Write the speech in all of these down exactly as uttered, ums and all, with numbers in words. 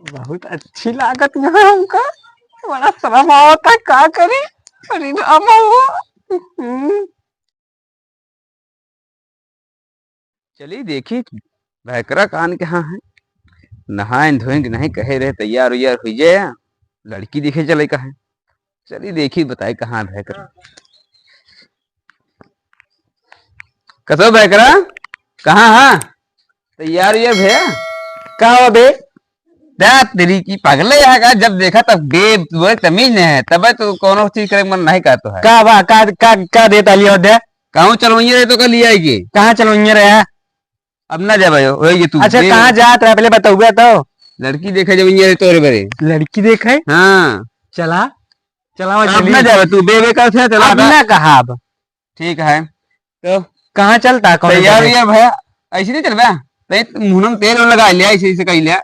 बहुत अच्छी लागत यहाँ हमका, बड़ा शर्म आवता, का करी? अरे रामा हो। हम्म। चली देखी, भैकरा कान के हाँ है, नहाए धोए के नहीं कहे रहे, तैयार उयार हुई जाए, लड़की देखे चले का है। चली देखी, बताए कहाँ है भैकरा। कसो भैकरा, कहाँ है? तैयार उयार भैया? का हो बे? दे तेरी की पगले यहाँ का, जब देखा तब बे, वो तमीज नहीं है, तब तो कोनो चीज करे के मन नहीं करता है। का बा, का, का, का देता लियो दे? कहूँ चलवइया रहे तो का लिया है के? कहाँ चलवइया रहे? अब ना जाबे, हो ये तू अच्छा, बे- कहाँ जात रहे, पहले बताउबे तो। लड़की देखे जब ये तोरे बरे। लड़की देखे? हाँ। चला, चला, अब चली। ना जाबे तू, बे, बे का थे, चला अब ना। ना कहा अब। ठीक है। तो कहाँ चलता, कौन तैयार जगह? हुई है भैया, ऐसे नहीं चलबे। तई मुंह में तेल लगा लिया, ऐसे, ऐसे कह लिया।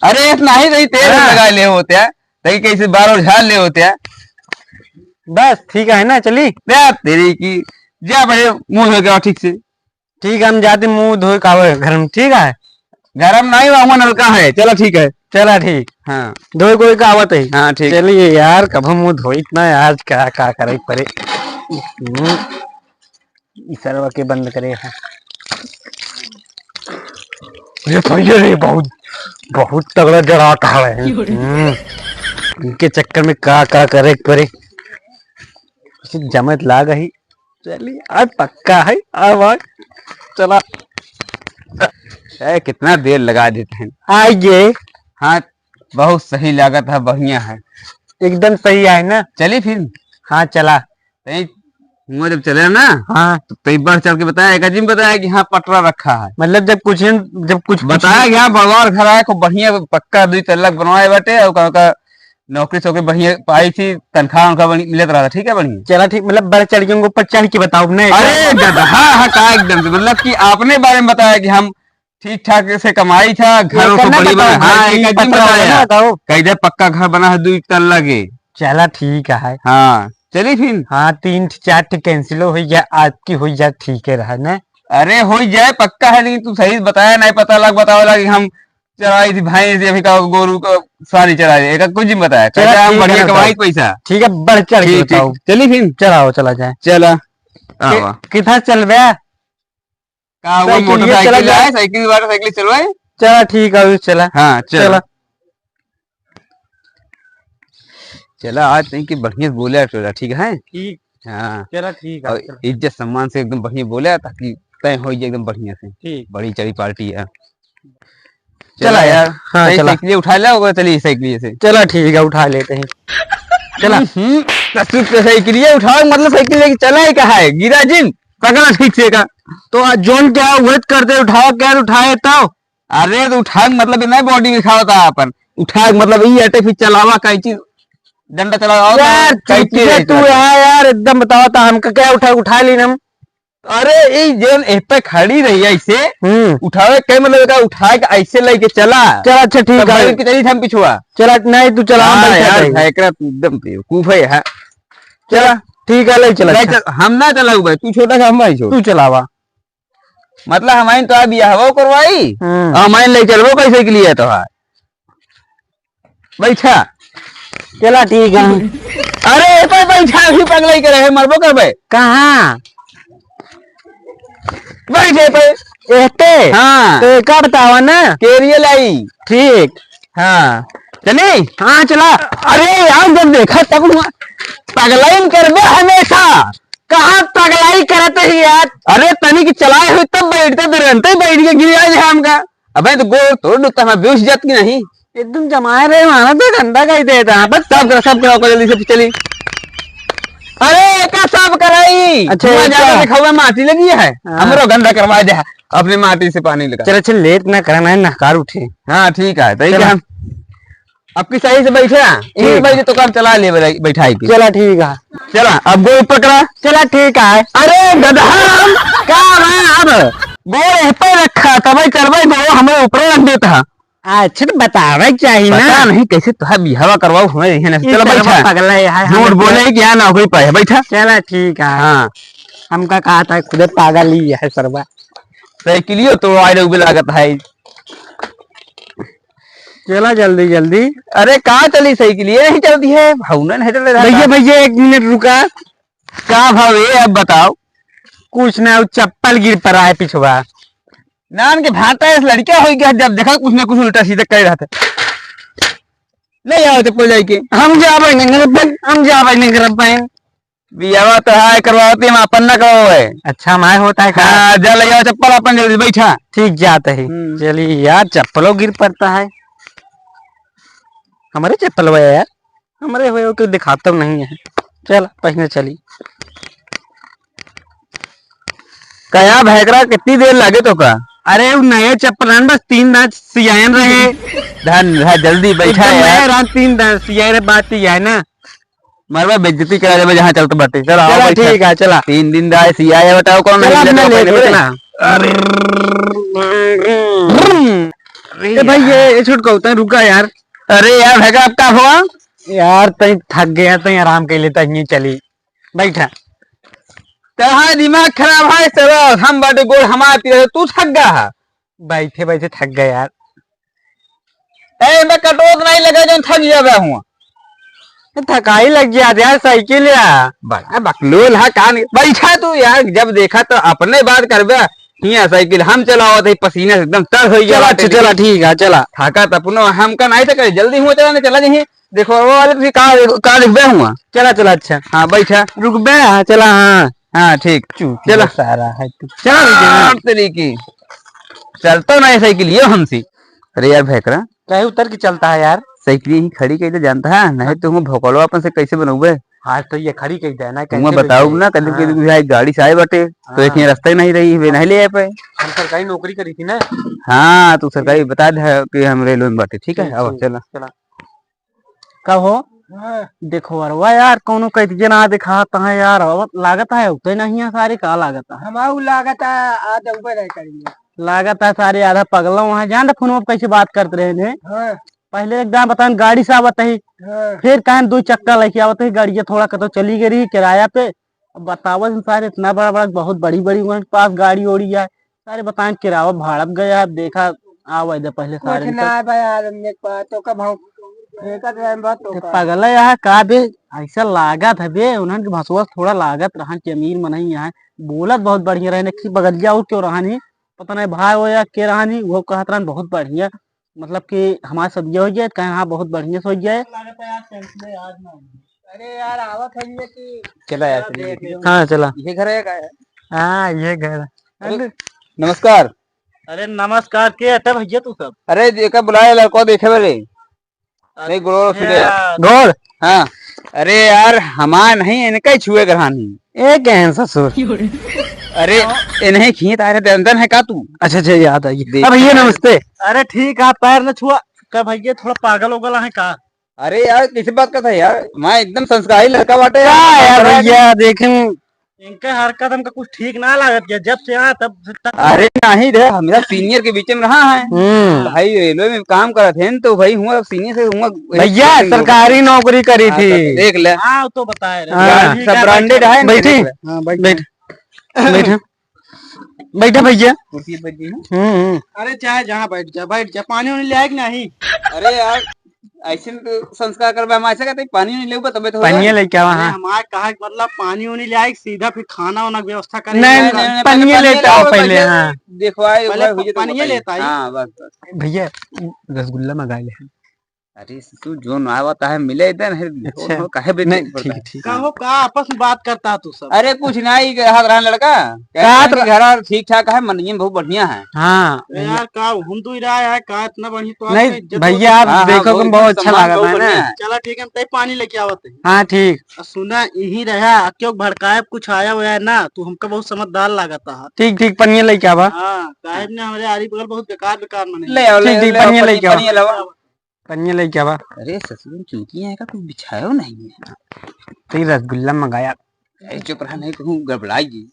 अरे, इतना ही नहीं, तेल हाँ। लगा ले होते हैं, तई कैसे बार बार झाड़ ले होते हैं। बस, ठीक है ना, चली। दे तेरी की, जा भाई, मुंह धो के आ ठीक से। ठीक है, हम जाते मुंह धोए के आवे घर में, ठीक है? घर में नहीं, वहाँ नलका है। चला, ठीक है। चला, ठीक। हाँ। धोए कोई का आवत है। हाँ, ठीक। चलिए यार, कब हम मुंह धोई इतना, आज का, का करे पड़े। हम्म। ई सरवा के बंद करे है। ये भैया रे, बहुत, बहुत तगड़ा जड़ात है। हम्म। इनके चक्कर में का, का करे पड़े। जमत लाग ही। चलिए, आज पक्का है, अब आज चला। ए, कितना देर लगा देते हैं। आइए। हाँ, बहुत सही लागत है, बढ़िया है। एकदम सही है ना? चली फिर। हाँ, चला। तई हुआं जब चले ना, हाँ। तो तई बढ़ चढ़ के बताया, एक आदमी बताया कि हाँ, पटरा रखा है। मतलब जब कुछ, जब कुछ बताया कि हाँ, बड़वार घर है, खूब बढ़िया पक्का दुई तल्ला बनवाए बाटे, और का, का नौकरी सौकरी बढ़िया पाई थी, तनख्वाह उनका बढ़िया मिलत रहा था, ठीक है, बढ़िया। चला ठीक, मतलब बढ़ चढ़ के उनके ऊपर चढ़ के बताओ, नहीं? अरे गधा, हाँ, का एकदम से, मतलब कि आपने बारे में बताया कि हम ठीक ठाक से कमाई था, घर ये को करना बड़ी बताओ, बना, हाँ, भाई, एक आदमी पता बताया। लगा बताओ। कह दे पक्का घर बना है, दुई तल्ला के। चला ठीक है। हाँ, चली फिर। हाँ, तीन ठी, चार ठी cancel हो गया, आपकी हो जा, ठीक है रहा ना। अरे हो जाए, पक्का है, लेकिन तू सही बताया, नहीं पता लग, बतावे लग, हम चराई थी भैंस या फिर का गोरू का सारी चराई, एक कुछ नहीं बताया। चला, कहता है, हम ठीक है, बढ़िया बताओ। कमाई पैसा। ठीक है, बढ़ चढ़ के ठीक, ठीक। बताओ। चली फिर। चलाओ, चला जाए। चला। कि-, आवा। कितना चलबे? का हुआ, साइकिल ये मोटरसाइकिल चला जाए। है, साइकिल वाला साइकिल चलवाए? चला, ठीक है, चला। हाँ, चला। चला। चला, आज तई के बढ़िया से बोले टोला, ठीक है? ठीक। हाँ। चला, ठीक है, और चला। इज्जत सम्मान से एकदम बढ़िया बोले, ताकि तय हो जाए एकदम बढ़िया से। ठीक। बड़ी चढ़ी पार्टी है। चला चला यार। यार, हाँ, तई चला। साइकिल उठा ले, ओकरा चली साइकिल से। चला, ठीक है, उठा लेते हैं। चला। हम्म, तो तू तो साइकिल उठाओ, मतलब साइकिल लेके चला ही कहा है, गिरा जिन, पकड़ा ठीक से का। तो आज जोन क्या हुआ, करते उठाओ, क्या उठाए तो? अरे तो उठाए मतलब नहीं, बॉडी में खाओ था अपन, उठाए मतलब ये अटे फिर चलावा कैंची, डंडा चलावा, यार, कैंची चुतिया है तू चलावा। यहाँ यार, एकदम बताओ था हमका क्या उठा, उठा ली हम। अरे, ई जेन एह पे खड़ी रही ऐसे, हम्म। उठावे के मतलब का उठा के ऐसे लेके चला। चल, अच्छा, ठीक तब है। बैठ के चली हम पिछुआ। चल, नहीं, तू चला, हम हाँ बैठा यार, जाएंगे। भैकरा तू एकदम बेवकूफ है, हाँ। चला। ठीक है, ले चला, ले अच्छा। चल, हम ना चलाऊ भाई, तू छोटा सा, हम भाई छोट। तू चलावा। मतलब, हमाइन तो अभी हवा करवाई, हम्म। हमाइन ले चलबो कैसे के लिए तो है। बैठा। चला, ठीक है। अरे, ए पे बैठा, अभी पगलाई करे है, मरबो करबे। कहाँ? बैठे पे। एहते? हाँ। तो एका बतावा ना। केरियल आई। ठीक। हाँ। चली? हाँ, चला। अरे यार, जब देखा तब हुआ। पगलाइन करबे हमेशा। कहाँ पगलाई करत ही यार? अरे, तनी की चलाए हुई तब बैठते, तुरंते बैठ के गिर आए हमका। अबे, तो गोड़ तोड़ डूबता, हमारा बेहोश जात की नहीं। एकदम जमाए रहे, माना तो गंदा कही देता है, बस। सब करो, सब करो, जल्दी से चली। अरे, का सब कराई? अच्छा, धुआं एक ज्यादा का? दिखावा, माटी लगी है। हाँ। हमरो गंदा करवा दे, अपने माटी से पानी लगा। चल, अच्छा, लेट ना करना है, नहकार उठे। हाँ, ठीक है, तो ये चला। क्या हम अब की सही से बैठे ना, ठीक। यही बैठे तो काम चला ले, बैठा है कि। चला, ठीक है। चला, अब गोड़ पकड़ा। चला, ठीक है। अरे, गधा, का है अब? गोड़ यहीं पे रखा था भाई, चल भाई, गोड़ हमें ऊपर रख देता। अच्छा, तो बतावे के चाही ना। पता नहीं कैसे तोहार बिहावा करवाऊ हमें यहीं ना। ई चलो सरवा बैठा। पगला है, झूठ हमें बोले कि यहाँ नौकरी पाए है, बैठा। चला, ठीक है। हाँ। हमका कहा था, खुदे पागल ही है सरवा। साइकिलियो तो आए रहे, लागत है। चला जल्दी जल्दी। अरे का चली साइकिल, ये नहीं चलती है, भावना नहीं चल रहा भैया। भैया एक मिनट रुका। का भाव है अब बताओ? कुछ ना, वो चप्पल गिर पड़ा है पिछवा। नान के भाटा है, इस लड़का हो गया, जब देखा कुछ ना कुछ उल्टा सीधा कर रहा था। ले आओ चप्पल जाके। हम जाबे नहीं करब, हम जाबे नहीं करब बहन। बियावा तो है करवावती, हम अपन ना कहो है। अच्छा, माय होता है का? हाँ, जा ले आओ चप्पल अपन जल्दी, बैठा। ठीक जात है। हम्म। चलिए यार, चप्पलो गिर पड़ता है। हमारे चप्पल हुआ यार, हमारे हुए को दिखाता नहीं है। चल, पहने चली। कया भैकरा, कितनी देर लागे तो का? अरे, वो नए चप्पल रहन, बस तीन दांत सियायन रहे। धन रहा, जल्दी बैठा एकदम यार। नया रहन, तीन दांत सियायन रहे, बात तो यह है ना। मरबा बेइज्जती करा देबे जहाँ चलत बाटे। चल, आओ चला, बैठा। ठीक है, चला। तीन दिन दाए सियाए बताओ कौन चला, नहीं अपना लेता ले, पहले बड़े? चला। अरे ए भाई, यार। ये, ये छुटकौ, तैं रुका यार। अरे यार, भैकरा, अब का हुआ? यार, तैं थक गया, तैं आराम कर लेता, यहीं चली। बैठा। तहार दिमाग खराब है, चलो, हम बाटे गोड़ हमार पीछे, तू थक गया है। बैठे बैठे थक गए यार। ए, मैं कटोत नहीं लगा, जो थक गया हुआ। थकाई लग गया यार, साइकिल या। बड़ा बकलोल है, कान बैठा तू यार, जब देखा तो अपने बात करबे। हिया साइकिल हम चलावत है, पसीना से एकदम तर हो गया चला, बाटे, अच्छा, चला, लेकिन ठीक है, चला। थाकत अपनो हमका नहीं तो करे, जल्दी हुआ चला, नहीं चला जाइए। देखो, वो वाले तुझे का, का लिखबे हुआ? चला, चला, अच्छा। हाँ, बैठा। रुकबे, हाँ, चला, हाँ। हाँ, ठीक। चूतिया चला। सारा है तू। चला, भैया। आठ तरीके। चलता नहीं साइकिल, ये हमसे। अरे यार, भैकरा। काहे उतर के चलता है यार? साइकिल यहीं खड़ी कइले जानता है, नहीं हाँ। तो हम भोकलवा अपन से कैसे बनौबे? हाँ, तो ये खड़ी कइ दे ना, तुम कैसे बताओ कइ दे? ना, कभी हाँ। कभी भाई गाड़ी से आए बाटे, तो हाँ। एक यहाँ रास्ता ही नहीं रही, वे नहीं ले आए पाए। हम सरकारी नौकरी करी थी ना। हाँ, तू सरकारी बता दे कि हम रेलवे में बाटे, ठीक है? ठीक, अब ठीक, चला। चला। का हो? हाँ। देखो अरवा यार, कौनो कैदिये ना दिखात है यार, अब लागत है, उते नहीं है सारे, का लागत है? हमाऊ लागत है, आज ऊपर नहीं करेंगे। लागत है सारे आधा पगला वहाँ, जान दे फोन पे कैसे बात करते रहे ने। हाँ। पहले एक दाम बतान गाड़ी से आवत ही, हाँ। फिर कहन दो चक्का लेके आवत ही, गाड़िया थोड़ा कतो चली गई रही किराया पे। अब बतावत हैं सारे इतना बड़ा बड़ा, बहुत बड़ी बड़ी उनके पास गाड़ी ओड़ी है। सारे बताएं किराया भाड़ा पे गया, अब देखा आवे दे पहले कुछ सारे ना सब। है भाई यार, हमने बातों का भाव फेंकत रहे बातों ते का। पगला यहाँ का बे, ऐसा लागत है बे, उन्हन के भसुआ थोड़ा लागत रहन कि अमीर मनई यहाँ, बोलत बहुत बढ़िया रहे, कि बगलिया और क्यों रहन ही, पता नहीं भाई हो या के रहन ही, वो कहत रहन बहुत बढ़िया। मतलब कि हमार सदिया होइ जाए, कहे हाँ बहुत बढ़िया से होइ जाए। लागत है यार, tension है यार ना। अरे यार, आवत है ये कि चला यार, चला चलिए। देख लो। हाँ, चला। ये घर है का? हाँ, ये घर। अरे, अरे। नमस्कार। अरे नमस्कार, के हटे भैया तू सब? अरे, जेका बुलाए लड़को देखे बरे। नहीं, गोड़ फिरे। अच्छा। गोड़? हाँ। अरे यार, हमार नहीं, इनका ही छुए ग्रहण ही। ए, कहन ससुर? अरे, इन्हें खींच आ रहे थे, अंदर है का तू? अच्छा, अच्छा, याद आई। देख अब ये यार। नमस्ते। अरे ठीक है, पैर न छुआ। का भैया थोड़ा पागल उगल है का? अरे यार, कैसे बात करता है यार? मैं एकदम संस्कारी लड़का बाटे का यार। यार भैया, देखें। इनका हरकत हमका कुछ ठीक ना लागत है, जब से आया तब से तक। अरे नहीं रे, हमेशा senior के बीच में रहा है। हम्म। भाई रेलवे में काम करत हैं, तो भाई हुआ senior से हुआ भैया, एक सरकारी नौकरी करी हाँ, थी। तो देख ले। हाँ, वो तो बताए रहे। हाँ। ठीक सब है, branded बैठो। है, बैठी। देख ले। हाँ, बैठ। बैठ। बैठ। बैठा भैया। कुर्सी पे बैठ गई हूँ। हम्म, हम्म। अरे चाहे जहाँ बैठ जा, बैठ जा। पानी उनी ले आए कि नहीं? अरे यार, ऐसे तो संस्कार करबे, हम ऐसे कहते हैं, पानी उनी लेबे तबे तो होगा। पानी लेके आवा, अरे हाँ। हमारे कहा कि मतलब पानी उनी ले आए, सीधा फिर खाना वाना की व्यवस्था करेंगे। नहीं, नहीं, नहीं, नहीं, पहले पानी पानी लेके आओ आओ, पहले, पहले हाँ। देखो, आए, पहले भाई, प-, भैया, तो पानी बताइए। लेता है। हाँ, बस, बस। भैया, रसगुल्ला मंगा ले। अरे ससुर, जो ना आवता है मिले इधर है, अच्छा। हो, काहे बेइज्जती नहीं, करता ठीक, है? ठीक। कहो का आपस में बात करता है तू सब? अरे कुछ नहीं, के हाथ रहा लड़का। का कहता है हाथ कि रहा? घर और ठीक ठाक है, मनई बहुत बढ़िया है। हाँ। अरे यार, का हम तू ही रहा है, का इतना बढ़िया तो आपका नहीं, इज्जत भैया, होता है। आप हाँ, हाँ, देखो बहुत तुम बहुत अच्छा सम्मान, लगा बहुत था ना। बढ़िया है। चला ठीक है, हम तय पानी लेके आवत है। हाँ, ठीक। और सुना, यहीं रहा, क्यों भड़काए, कुछ आया हुआ है ना, तू हमका बहुत समझदार लागता है। ठीक, ठीक, पनिया लेके आवा। हाँ, साहब ने हमारे आरी बगल बहुत बेकार, बेकार मने। ले आओ, ठीक, ले, ठीक, ले आओ, पनिया पनिया, लेके आवा। पनिया लावा। पनिया लेके आवा। अरे ससुर, चूतिया है का? कुछ बिछायो नहीं है। तो ये रसगुल्ला मंगाया। ए, चुप रहा, नहीं कहूँ गड़बड़ाई जी।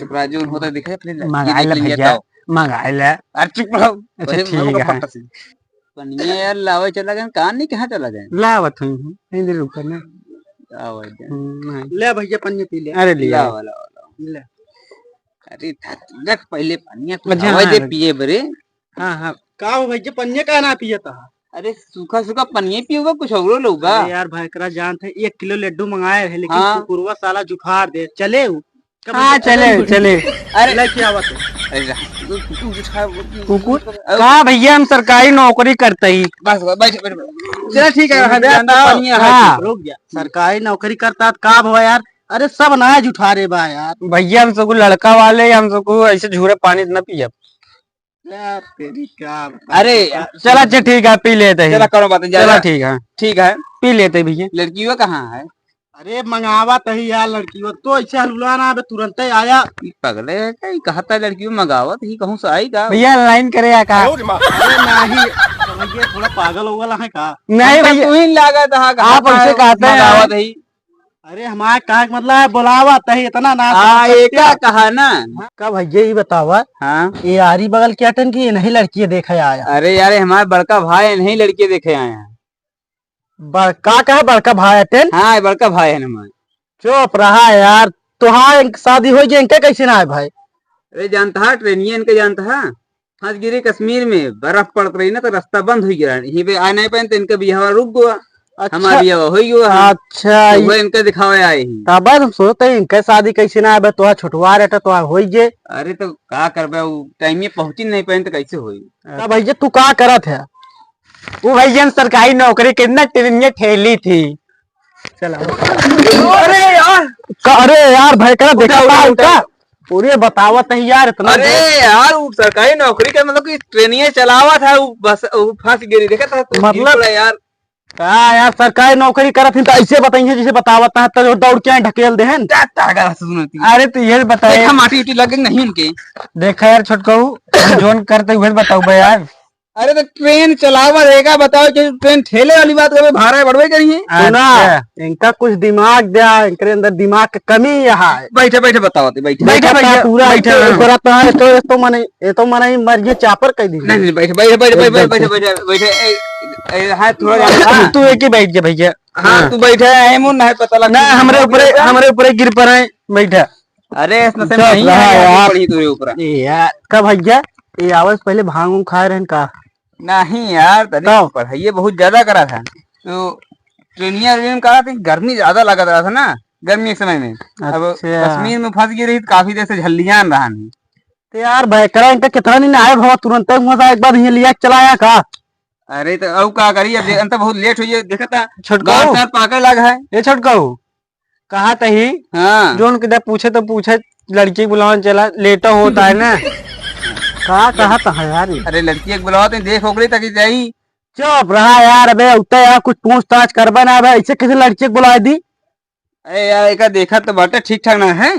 चुप रहा, जो होता दिखे अपने मंगाए ये ला देख लीजिए भैया, तो। मंगाए ला। अरे चुप रहो। अच्छा, अरे, ठीक है। पनिया यार लावे चला गए, कहाँ नहीं, कहाँ चला गए? लावत हूँ, नहीं दे रुका ना। लावा इधर। हम्म, नहीं। ले भैया, पनिया पी ले। अरे लिया। लावा, लावा, लावा। ले। अरे, देख पहले पनिया कुछ अच्छा, हवा हाँ, दे रुक। पिए बरे। हाँ, हाँ। का हो भैया, पनिया का ना पियता है? अरे सूखा सूखा पनिये पियोगा, कुछ औरो लोगा? अरे यार, भयकरा जानत है, एक किलो लड्डू मंगाए रहे, लेकिन हाँ। कुकुरवा साला जुठार दे। चले उ? कब हाँ, चले, चले। अरे लड़की आवत है। अरे जा। तू, तू, तू जुठार, कुकुर? का भैया, हम सरकारी नौकरी करते ही। बस, बस, बैठ, बैठ, बैठ। चला ठीक है, हम अरे जानते बाबा, पनिया है, हाँ। रुक जा। सरकारी नौकरी करता तो का भवा यार? अरे सब ना जुठारे बा यार। भैया, हम सबको लड़का वाले, हम सबको ऐसे झूरे पानी न पियब। यार, तेरी क्या बताऊं अरे, यार। चला, अच्छा, ठीक है, पी लेते हैं। चला, करो बात, जा, चला, जा। ठीक है। ठीक है। पी लेते हैं भैया। लड़कियों कहाँ है? अरे, मंगावा तही यार, लड़कियों तो ऐसे हलुला ना, अबे तुरंते आया। ई पगले है क्या? ई कहता है लड़कियों मंगावा, तो ई कहूँ से आई का? भैया, line करे या का? अरे नहीं, भैया थोड़ा पागल हो गया है का? नहीं हमका भैया, तू ही लागत है, आप कहता ऐसे है कहते हैं। मंगावा तही। अरे हमार कहे के मतलब है, बोलावा तही इतना ना आ, समझ सकते एका हो। कहा ना। हाँ, का भैया, ई बतावा, हाँ। ये आरी बगल के अटन की ये नहीं लड़की देखे आया? अरे यार, ये हमार बड़का भाई है, नहीं लड़की देखे आए हैं। बड़का का है, बड़का भाई अटन? हाँ, ये बड़का भाई है ना हमार। चुप रहा यार, तोहार इनके शादी हो गई, इनके कैसे ना आए भाई? अरे जानता है, ट्रेनिया इनके जानता है, फंस गिरी कश्मीर में, बर्फ पड़त रही ना, तो रास्ता बंद हो गया, यहीं पे आ नहीं पाए, तो इनका बियाह रुक गया, अच्छा। हमारा बियाह हो गया है। अच्छा, तो ये वो इनका दिखावे आए ही। तब हम सोचते हैं, इनका शादी कैसे ना आवे, तोहार छुटवा रहता, तोहार हो गए। अरे तो का करबे, वो टाइम में पहुंची नहीं पाए, तो कैसे होई? तब भैया तू का करत है? वो भैया सरकारी नौकरी कितना ट्रेनिया ठेली थी। चला। अरे यार। का, अरे यार, भाई, करा देखा उठा, था उठा, उनका? उठा। पूरे बतावत है यार, इतना अरे जोर। यार, वो सरकारी नौकरी का मतलब कि ट्रेनिया चलावा था, वो बस, वो फंस गई, देखा था तू, मतलब? थोड़ा यार। का यार, सरकारी नौकरी करत ही तो ऐसे बताइए, जैसे बतावत है, तो दौड़ के आए ढकेल देहन। क्या तागा सुनती? अरे, तो ये बताए। देखा, माटी उटी लगे नहीं उनके। देखा यार, छोटकऊ, जोन करते हुए बताऊ बे यार। अरे तो ट्रेन चलावा रहेगा, बताओ कि ट्रेन ठेले वाली बात करबे, भाड़ा बढ़बे करिए। सुना, अच्छा। इनका कुछ दिमाग द्या, इनके अंदर दिमाग के कमी यहाँ है। बैठे, बैठे बताओ, तो बैठे। बैठे, बैठे, बैठे, पूरा बैठे, ऐसे हाँ। करत है, तो, ये तो मने, ये तो मने मर गए, चापर कह दी। नहीं, नहीं, बैठे, बैठे, बैठे, एकदम बैठे, बैठे, से। बैठे, बैठे, ए, ए, हाथ थोड़ा ज्यादा, हाँ। तू एक ही बैठ जा भैया। हाँ, हाँ। तू बैठे, है मुन, नहीं पता लगता। ना, हमरे ऊपर, हमरे ऊपर गिर पड़े, बैठा। अरे, इसमें से चुप नहीं रहा है, यार। पड़ी तोरे ऊपर। ए यार, का भैया, ये आवाज पहले भांग उंग खाए रहन का? नहीं यार, तनी तब? पढ़ाइए बहुत ज्यादा करा था। तो ट्रेनिया व्रेनिया करा था, गर्मी ज्यादा लगा रहा था ना, गर्मी के समय में। अब अच्छा। कश्मीर में फंस गई रही तो काफी देर से झल्लियान रहा नहीं। तो यार, भयकरा इनका कितना दिन आए भवा, तुरंत हुआ था, एक बार ये लिया चलाया का? अरे, तो अब का करी, अब दे-, अंत बहुत लेट हुई है, देखा था, छोटका बाल हो? साल पाके लगा है। ये छोटका हो? कहा तही, हाँ। जोन किधर पूछे तो पूछे, लड़की बुलावन चला, लेट होता है ना। का कहत है यार ये? अरे लड़की एक बुलावत है, देख ओकरे तक जाई। चुप रहा यार, अबे उतना यार कुछ पूछताछ करबे ना, अबे ऐसे कैसे लड़की के बुला दी? अरे यार, एका देखा तो बाटे ठीक ठाक ना है।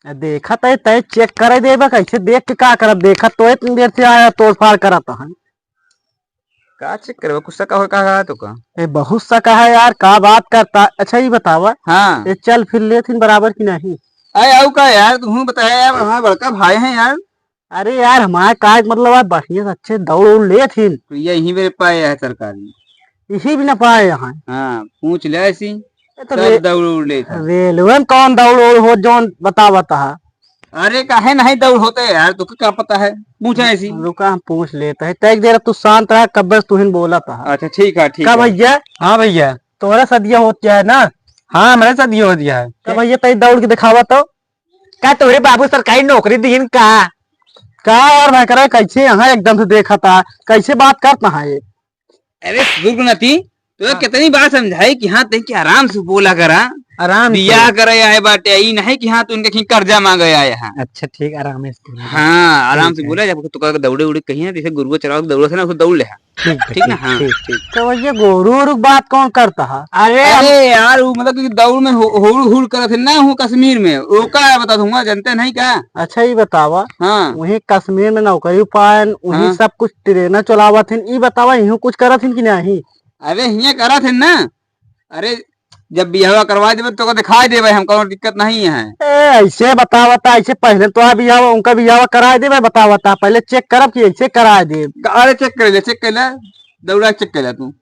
आ, देखा तय, तय check करे देबे, कैसे देख के का करब? देखा तो इतनी देर से आया, तोड़ फाड़ करत है। का check करबे? कुछ शक हो का, का तो का? ए, बहुत शक है यार, का बात करता? अच्छा, ये बतावा। हाँ। ये चल फिर लेथिन बराबर की नहीं? अरे, आऊ का यार, तू बताया यार, हमारे बड़का भाई हैं यार। अरे यार, हमारे का मतलब है, बढ़िया से अच्छे दौड़ उड़ लेथिन। तो ये यहीं मेरे पाए है सरकारी। इसी भी ना पाए यहाँ। हाँ, पूछ ले ऐसी। ये तो सब रे-, दौड़ उड़ लेता। रेलवे में कौन दौड़ उड़ हो, जौन बतावत है? अरे, काहे नहीं दौड़ होते यार, तुके का पता है? पूछा ऐसी। रुका, हम पूछ लेते हैं। तय देर तू शांत रहा, कब से तू ही बोलत है। अच्छा, ठीक है, ठीक का है। भैया? हाँ भैया। तोहरा सदिया होत है ना? हाँ, हमरा सदिया होत है। का भैया, तय दौड़ के दिखावा तो। का तोहरे बाबू सरकारी नौकरी दीन का? का यार, मैं कह रहा, कैसे यहाँ एकदम से देखा था, कैसे बात करता है ये? अरे सुधुर गुनाती, तो हाँ। कितनी बार समझाई कि हाँ, तैं कि आराम से बोला करा, आराम से। बियाह करे आए बाटे, ई नहीं कि हाँ, तू उनके कहीं कर्जा मांगे आए हैं। अच्छा, ठीक, आराम से बोला। हाँ, आराम ठीक से है। बोला, जब तू कह दौड़े उड़े कहीं है, जैसे गुरुआ चरावे दौड़े से ना, उसको दौड़ ले है। ठीक है, ठीक ना? ठीक, हाँ। ठीक, ठीक। तो ये गोरू वोरू की बात कौन करता है? अरे, अरे हम यार, वो मतलब कि दौड़ में हो-, हुड़ हुड़ करत है ना, हूँ कश्मीर में, वो का है बता दूंगा, जानते नहीं क्या? अच्छा, ये बतावा, हाँ। वहीं कश्मीर में नौकरी पायन, वहीं हाँ। सब कुछ ट्रेन चलावत हैं, ये बतावा, यूं कुछ करत हैं कि नहीं? अरे, हियां करत हैं ना। अरे, जब बियाह करवा देबे तो दिखाई देबे, हम कौनो दिक्कत नहीं है। ए, ऐसे बतावा ता, ऐसे पहले तो बियाह, उनका बियाह करा देबे, बतावा ता, पहले check करब कि ऐसे करा दे। अरे, check कर ले, check कर ले, दौड़ा check कर ले तू।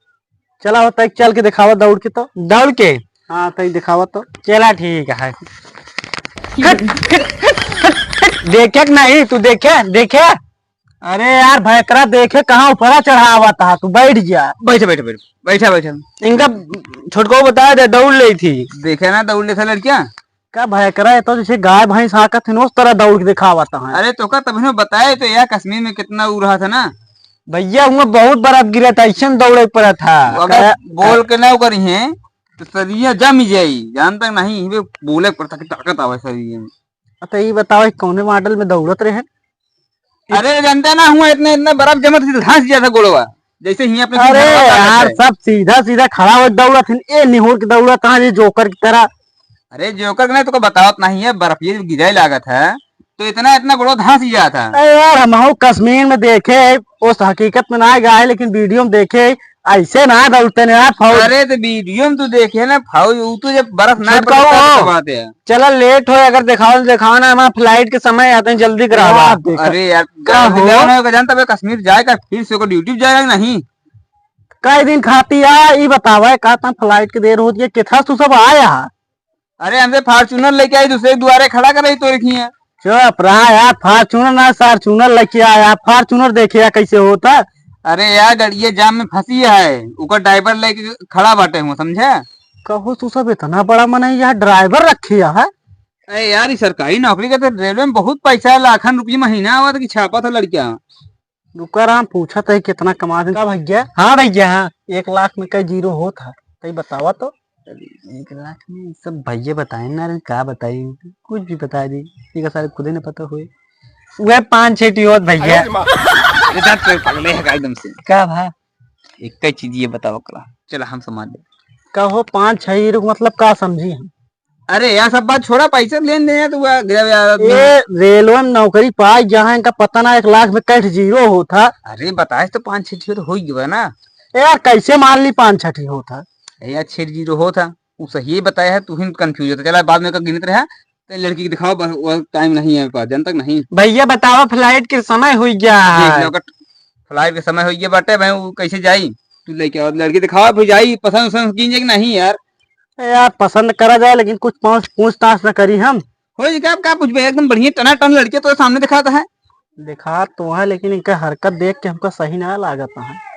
चला होता है, चल के दिखावा दौड़ के तो। दौड़ के? हाँ, तई दिखावा तो। चला, ठीक है। देखे कि नहीं, तू देखे, देखे? अरे यार, भयकरा देखे कहाँ ऊपरा चढ़ावत हा, तू बैठ जा। बैठे, बैठे, बैठे, बैठा, बैठा। इनका छोटको बता दे, दौड़ ले थी। देखे ना, दौड़ ले था लड़कियां। का भयकरा है, तो जैसे गाय भैंस हाँकत है, उस तरह दौड़ के दिखावत है। अरे तो का तभी बताए तो यार, कश्मीर में कितना ऊ रहा था ना। भैया, हुआ बहुत बर्फ गिरा था, ऐसे दौड़े पड़ा था। वो अगर का-, बोल के ना करी है, तो शरीर जम ही जाई, जानता नहीं, ये बोले पड़ता कि ताकत आवे शरीर में। अच्छा, ये बताओ, ये कौने मॉडल में दौड़त रहे? अरे, जानते ना हुआ, इतने, इतने बर्फ जमत थी, तो धंस जाता गोड़वा, जैसे ही अपने अरे घरवा का यार, करते। सब सीधा सीधा खड़ा हो दौड़त हन, ए निहुर के दौड़त हन, ये जोकर की तरह। अरे, जोकर के नहीं, तो बतावत नहीं है, बर्फ ये गिरे लागत है, तो इतना, इतना गोड़वा धंस ही जाता। अरे यार, हम हो कश्मीर में देखे, उस हकीकत में ना गए, लेकिन वीडियो में देखे, ऐसे ना दौड़ते ने यार, फौज। अरे, तो वीडियो में तू देखे ना, फौज, वो तो जब बर्फ ना छोटका पड़ता, हो। तो बात है। चला, लेट हो, अगर दिखाओ, दिखाओ ना, हमारा फ्लाइट के समय आते हैं, जल्दी करावा। यार, देखा। अरे यार, का हो? का जानता बे, कश्मीर जाएगा, फिर से को ड्यूटी जाएगा कि नहीं? कई दिन खाती आ, ई बतावा, का ता फ्लाइट के देर होती है, किथा तू सब आया हा? अरे, हमसे फॉर्च्यूनर लेके आई, दूसरे के दुआरे खड़ा कर रही तो रखी है। चुप रहा यार, फॉर्च्यूनर ना, सारचूनर लेके आया, फॉर्च्यूनर देखे यार कैसे होता। अरे यार, गड़िया जाम में फंसी है, ओकर ड्राइवर लेके खड़ा बाटे हुआ, समझे? कहो तू सब इतना बड़ा मनई यार, ड्राइवर रखे है? अरे यार, ई सरकारी नौकरी का तो रेलवे में बहुत पैसा है, लाखन रुपये महीना आवत कि छापा था लड़कियां। रुका राम, पूछत है कितना कमा दे। का भैया? हाँ भैया, हाँ। एक लाख में कई जीरो होत है, तई बतावा तो। अरे, एक लाख में सब भैया बताए ना रे, का बताई, कुछ भी बता दी, ये का सारे खुदे न पता हुए। वह पाँच छह टी होत भैया। अरे माँ। ये तो कोई पगले है का एकदम से। का भा? एक ही चीज ये बताओ करा, चला हम समझ ले। का हो पाँच छह जीरो मतलब का समझी हम? अरे यार, सब बात छोड़ा, पैसे लेन देन है तो हुआ, गजब यार आदमी। ये रेलवे में नौकरी पाई, जहाँ इनका पता ना एक लाख में कैठ जीरो होता। अरे बताए तो पाँच छठी तो हो ही गया ना। ए यार, कैसे मान ली पाँच छठी होता? ए यार, छह जीरो होता, वो सही बताया है, तू ही कंफ्यूज होता। चला, बाद में का गिनत रहा, तो लड़की के दिखाओ, बस वो टाइम नहीं है मेरे पास, जन तक नहीं। भैया बतावा, फ्लाइट के समय हुई गया देख है। लो, अगर फ्लाइट के समय हुई गया बाटे भाई, वो कैसे जाई? तू लेके आओ लड़की, दिखाओ भाई, जाई पसंद वसंद की कि नहीं यार? ए यार, पसंद करा जाए, लेकिन कुछ पहुँच, पूछताछ न करी हम। हो जी, का, का पूछबे? एकदम बढ़िया टनाटन लड़के तो सामने दिखाता है। दिखा तो है, लेकिन इनका हरकत देख के हमका सही ना लागत है।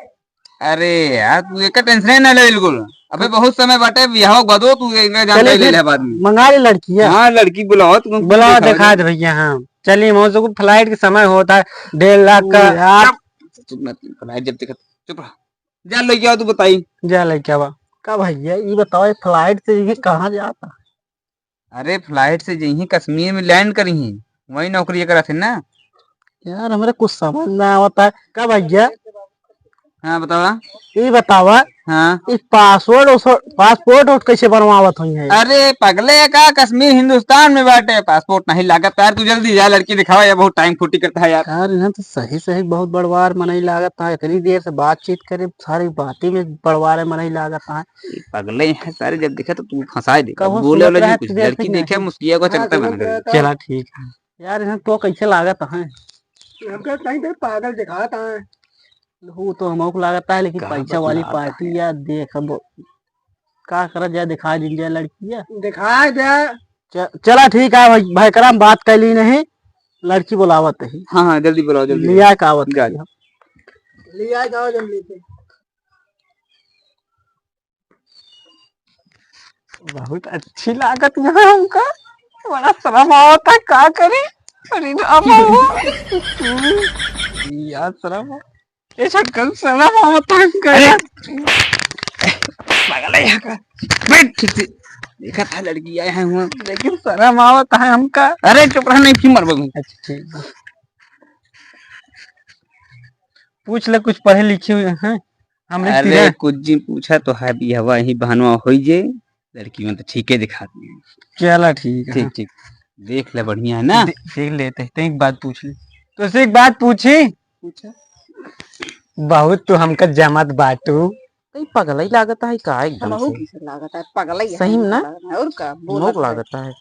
अरे यार, तू एकर टेंशन ना ले बिल्कुल। अबे बहुत समय बाटे, बियाह के बादो तू एक जान चले ले फिर ले बाद में। मंगा ले लड़की है। हाँ, लड़की बुलाओ, तुम बुलाओ, दिखाओ दिखा ना। दे भैया। हाँ, चलिए, हम लोग को फ्लाइट के समय होता है, डेढ़ लाख तू का। यार। चुप, चुप, मत, फ्लाइट जब तक, चुप रहा। जा लेके आओ, तू बताई। जा लेके आवा। का भैया, ये बताओ, ये फ्लाइट से ये कहाँ जाता? अरे, फ्लाइट से जइहीं कश्मीर में लैंड करिहीं, वहीं नौकरी करत है ना। यार, हमरे कुछ समझ ना आवता है। का भैया? हाँ, बतावा। ये बतावा, हाँ। इस पासवर्ड, उस, पासपोर्ट वोट कैसे बनवावत हुई है? अरे, पगले का, कश्मीर हिंदुस्तान में बाटे, पासपोर्ट नहीं लागत यार। तू जल्दी जा, लड़की दिखावा, ये बहुत टाइम खोटी करता है यार। यार, इन्हें तो सही सही बहुत बड़वार मनई लागत है। इतनी देर से बातचीत करे, सारी बातें में बड़वार मनई लागत है। ये पगले हैं सारे, जब देखे तो तू फंसाए दे। कहो बोले सुनत वाले रहे नहीं कुछ। तुझे लड़की ऐसे देखे, नहीं। मुस्किया को हाँ, चलता सुनत बना रहे। चला ठीक है। यार, इन्हें तो कैसे लागत है? हमका कहीं पे पागल दिखाता है। वो तो हमको लागत है, लेकिन का पैसा वाली बतलाता पार्टी है? यार, देख अब का करत जाए, दिखा दीन जाए लड़की है। दिखा दे। च-, चला ठीक है भाई, भाई कराम बात कर ली नहीं, लड़की बुलावत है। हाँ, हाँ, जल्दी बुलाओ, जल्दी लिया बुलाओ। का आवत जा। है। लिया जाओ जल्दी से। बहुत अच्छी लागत है हमका, बड़ा शर्म आवता, का करी? अरे राम हो। यार शर्म हो। ए छोटकन, शर्म आवता हमका अरे! यार। पागल है यहाँ का। बैठ ठीक से। देखा था लड़की आए हैं हुआ। लेकिन शर्म आवता है हमका। अरे चुप रह, नहीं फिर मरबो। अच्छा ठीक है। पूछ ले, कुछ पढ़े लिखे हुए हैं। हमरे अरे, सिरा। कुछ जी पूछा तो है, बियाहवा ही बहनवा होई जे, लड़की में तो ठीके दिखाती है। चला, ठीक है। ठीक, ठीक। देख ले, बढ़िया है ना? दे-, देख लेते हैं, तो एक बात पूछ ली। तो से एक बात पूछी? पूछा। बहुत तू हमका जमत बाटू। कहीं पगला ही लागत है का एकदम हमहू से? कैसे लागत है? पगला ही सही में ना? लागत है। और का? बोलत नोक है। लागत है।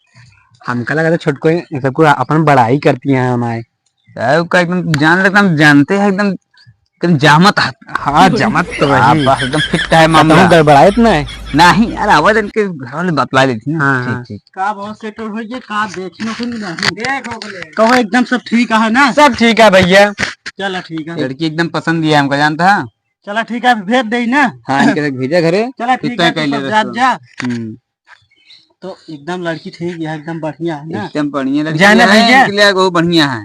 हमका लगा था छोटको, सबको अपन बड़ाई करती हैं हमारे। यार, का एकदम जान लगता, हम जानते हैं एकदम, एकदम जामत हाथ। हाँ, जामत तो हाँ, वही। बस एकदम फिट है मामला। गड़बड़ाए तो ना है। नहीं यार, आवाज इनके घर वाले बतला देती ना। हाँ, ठीक, हाँ। ठीक। का बहुत सेटल हो गए, का देखने को नहीं। देख हो गए। कहो एकदम सब ठीक है ना? सब ठीक है भैया। चला ठीक है। लड़की एकदम पसंद भी है हमको, जानता है? चला ठीक है, अभी भेज दे ना। हाँ, इनके भेजा घरे। चला ठीक है, तू कर ले सब जा, दोस्तों। जा। हम्म। तो एकदम लड़की ठीक है, एकदम बढ़िया है ना? एकदम बढ़िया लड़की जाने है, भैया। इनके लिए वो बढ़िया है।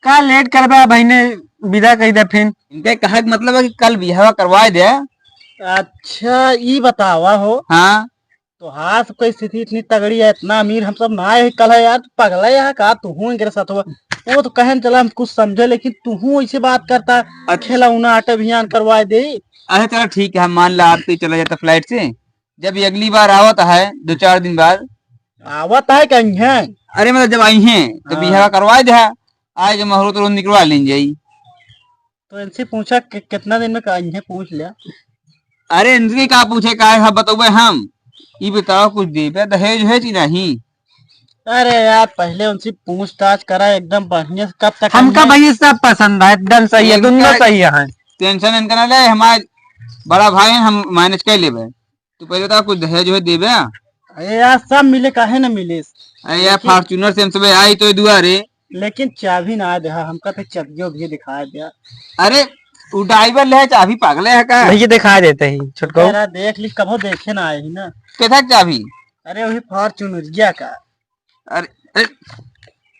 का लेट करबा बहिने, विदा कही दे फिर। इनके कहा के मतलब है कि कल बियाह करवा दे। अच्छा, ई बतावा हो। हाँ। तोहार सबके स्थिति इतनी तगड़ी है, इतना अमीर हम सब ना है कल है यार, तू पगला है का? तू हूँ इनके साथ हुआ। वो तो कहन चला हम कुछ समझे, लेकिन तू हूँ ऐसे बात करता है। अच्छा। खिलौना आटे बिहान करवा दे। अच्छा चलो ठीक है, मान ला आप तो चला जाता फ्लाइट से, जब ये अगली बार आवत है दो चार दिन बाद। आवत है कहीं है? अरे मतलब जब आई हैं तो हाँ। बियाह करवा दे, आज मुहूर्त रोज निकलवा लें जाई। तो इनसे पूछा कि कितना दिन में का, इन्हें पूछ लिया। अरे इनसे का पूछे, का है बतौबे हम। ई बताओ कुछ देबे दहेज है कि नहीं? अरे यार पहले उनसे पूछताछ करा एकदम बढ़िया से, कब तक हमका आएंगे? भैया सब पसंद है, एकदम सही है, इनका दोनों सही है। टेंशन इनका ना ले, हमारे बड़ा भाई हैं, हम मैनेज कर लेबे। तू पहले बता, कुछ दहेज वहेज देबे? अरे यार, सब मिले, काहे ना मिले? अरे यार, लेकिन फॉर्च्यूनर से हम सबे आई तो दुआरे। लेकिन चाबी ना दे, हमका तो चाबियो भी दिखा दे। अरे, उ ड्राइवर ले चाबी, पागले है का? भैया, दिखा देते ही, छोटको। तेरा देख ली, कबो देखे ना आए ही ना। केथा चाबी? अरे, वही फॉर्च्यूनरिया का। अरे, अरे,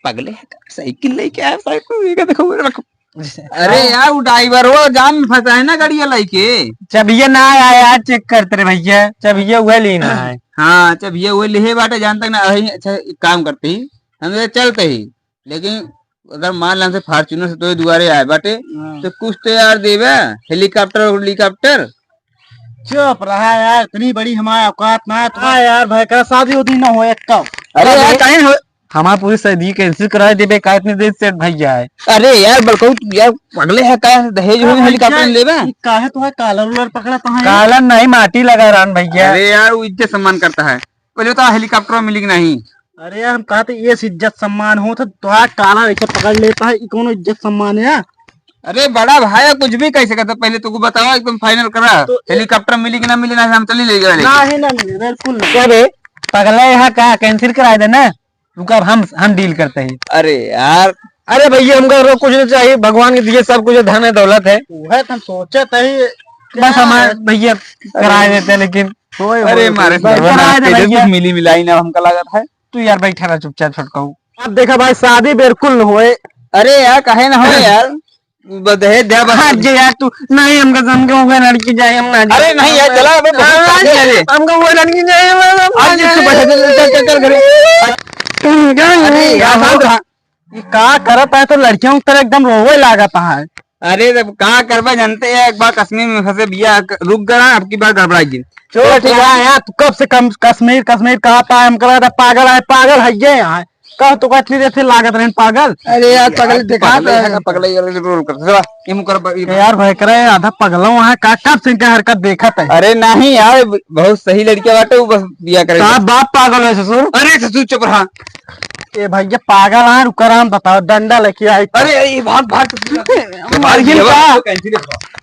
पगले है का? साइकिल लेके आया, साइकिल लेके देखो, रखो। अरे हाँ। यार, वो ड्राइवर वो जाम में फंसा है ना गाड़िया लेके। चबिया ना आया यार, चेक करते रे भैया, चबिया वह लेना है। हाँ, चबिया वह लेहे बाटे, जान तक ना। अही, अच्छा, एक काम करते ही, हम तो चलते ही, लेकिन अगर मान ला हमसे फॉर्च्यूनर से तो दुआरे आए बाटे, हाँ। तो कुछ तो यार देबे, हेलीकॉप्टर, हेलीकॉप्टर। चुप रहा यार, इतनी बड़ी हमारी औकात ना है। हाँ यार, भाई का शादी उदी ना हो एक तो। अरे यार, अरे। काहे हो? हमार पूरी शादी कैंसिल करा देबे का, इतने दिन से भैया है। अरे यार, बड़कऊ, तू यार पगले है का? दहेज का में भैया, हेलीकॉप्टर लेबे? ई काहे तो है, कॉलर उलर पकड़ा तो है? कॉलर नहीं, माटी लगा रहन भैया। अरे यार, वो इज्जत सम्मान करता है। पहले तो हेलीकॉप्टर मिली कि नहीं? अरे यार, हम कहा थे, ये इज्जत सम्मान हो तो तोहार कॉलर ऐसे पकड़ लेता है, ई कौनो इज्जत सम्मान है? अरे बड़ा भाई, कुछ भी कह सकता, पहले तुमको बताओ, एकदम फाइनल करा। तो हेलीकॉप्टर मिली कि ना मिली, ना हम चली ले जाए। ना ही ना मिली, बिल्कुल नहीं। क्या बे, पगला यहाँ का, कैंसिल करा दे ना। रुका, अब हम, हम डील करते हैं। अरे यार। अरे भैया, हमका और कुछ नहीं चाहिए, भगवान के दिए सब कुछ है, धन है, दौलत है। वह तो हम सोचे थे ही। बस हमारे भैया कराए देते हैं, लेकिन अरे मारे, बस कराए दे भैया। मिली मिलाई ना, हमका लागत है। तू यार बैठा रहा चुपचाप, छोटकाऊ। अब देखा भाई, शादी बिल्कुल न होए। अरे यार, काहे ना होए यार, ब-, दहेज द्या बस। हाँ, जे यार तू, नहीं, हमका समझ के हो गया, लड़की जाए, हम ना जाए। अरे नहीं यार, चला, अबे बहुत हाँ, शादी है। हमका वो लड़की जाए, हम, हम आज ना तू जाए। बैठा, चल, चल, चल, चल, घरे। अरे यार, अरे, शांत रहा। ये का करत है, तो लड़कियों की तरह एकदम रोवे लागत है। अरे, तब का करबे, जानते हैं, एक बार कश्मीर में फंसे बिया, क-, रुक गया, अब की बार गड़बड़ा गई। चलो, ठीक है, यार, तू कब से कम, कश्मीर, कश्मीर कहा था, हमका लगा था पागल है, पागल है ये यहाँ। कह तो कहती रहते लागत रहन पागल। अरे यार, पागल यार, दिखा पागल रहे है, हैं। पागल है, ये रोल कर, जरा, ये मुंह कर, ये ए यार, भाई करे, आधा पगला वहाँ का, कब से इनका हरकत देखत है? अरे नहीं यार, बहुत सही लड़किया बाटे, वो बस बिया करे। का बाप पागल है ससुर? अरे ससुर, चुप रहा। ए भैया, पागल है, रुका राम, बताओ, डंडा लेके आई। अरे, ये भाग, भाग, ससुर। मार ये गिर का? कैंची देखो।